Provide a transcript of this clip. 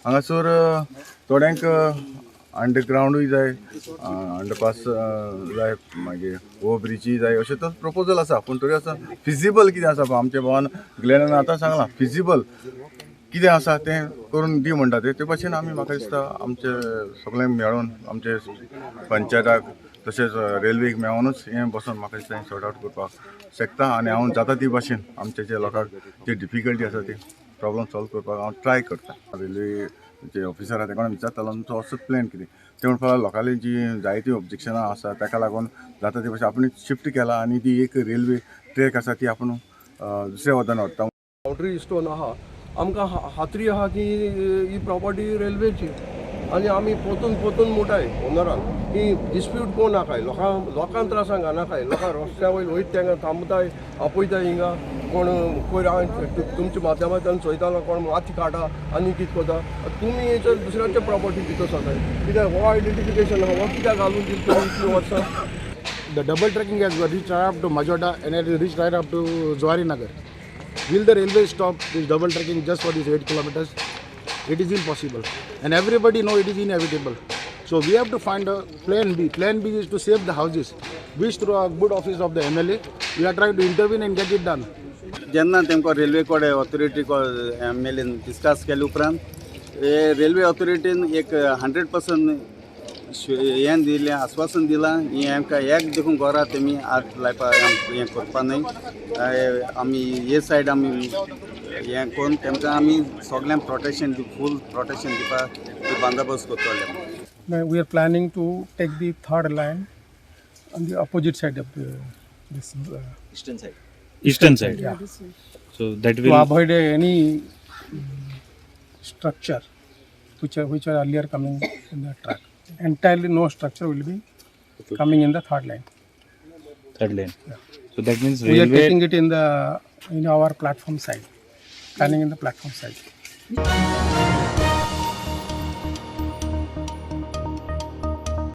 हांगासर थोड्यांक अंडरग्रावंडूय जाय, अंडरपास जाय, मागीर ओवर ब्रिजूय जाय, अशें तर प्रपोजल आसा. पूण तरी आसतना फिजिबल कितें आसा पळय, आमच्या भावान ग्लॅनान आतां सांगलां, फिजिबल कितें आसा तें करून दी म्हणटा ते. ते भाशेन आमी, म्हाका दिसता, आमचे सगळें मेळून, आमचे पंचायताक तशेंच रेल्वेक मेळोनूच हें बसोन म्हाका दिसता हें सॉर्ट आवट करपाक शकता. आनी हांव जाता ती भाशेन आमचे जे लोकांक जे डिफिकल्टी आसा ती प्रॉब्लम सॉल्व करपाक हांव ट्राय करता. रेल्वे जे ऑफिसर आसा तेका विचारतालो, तुमचो असो प्लॅन कितें? ते म्हणपाक, लोकांली जी जायती ऑब्जेक्शनां आसा, ताका लागून जाता ते भाशेन आपण शिफ्ट केला आनी ती एक रेल्वे ट्रॅक आसा ती आपूण दुसऱ्या वतान व्हरता. बाउंड्री स्टोन आहा. आमकां खात्री आहा की ही प्रॉपर्टी रेल्वेची आनी आमी पोतून पोतून मुटाय ओनरान की डिस्प्यूट कोण नाकाय, लोकांक लोकांक त्रासांक घालनाकाय. लोकांक रस्त्या वयर वयता तेंका थांबताय, आपयताय. हिंगा कोण पयर हांवें तुमच्या माध्यमांतल्यान चोयतालो, कोण माती काडटा आनी कितें करता. तुमी हेचेर दुसऱ्यांचे प्रॉपर्टी भितर सरताय कित्याक? हो आयडेंटिफिकेशन आहा, हो कित्याक घालून दिले तुमी इतलीं वर्सां? The double tracking has reached right up to Majorda and it has reached right up to Zuari Nagar. Will the railway stop this double tracking just for these 8 kilometers? It is impossible. And everybody know it is inevitable. So we have to find a plan B. Plan B is to save the houses, which through our good office of the MLA, we are trying to intervene and get it done. जेन्ना तेमकां railway कडेन authority MLN discuss केले उपरांत railway ऑथॉरिटीन एक 100% हें दिलें, आस्वासन दिलां, हें आमकां एक देखून घरा तेमी हात लायपा हें करपा न्हय. आमी हे सायड आमी हें करून तेमकां आमी सगळ्यांक प्रोटेक्शन, फूल प्रोटेक्शन दिवपा बंदोबस्त करतले. Now we are planning to take the third line on the opposite side of this Eastern side. Eastern side. Yeah. So that to will avoid any structure which are earlier coming in the track. Entirely no structure will be coming in the third line. Third lane. So that means We are railway taking it in our platform side, planning in the platform side.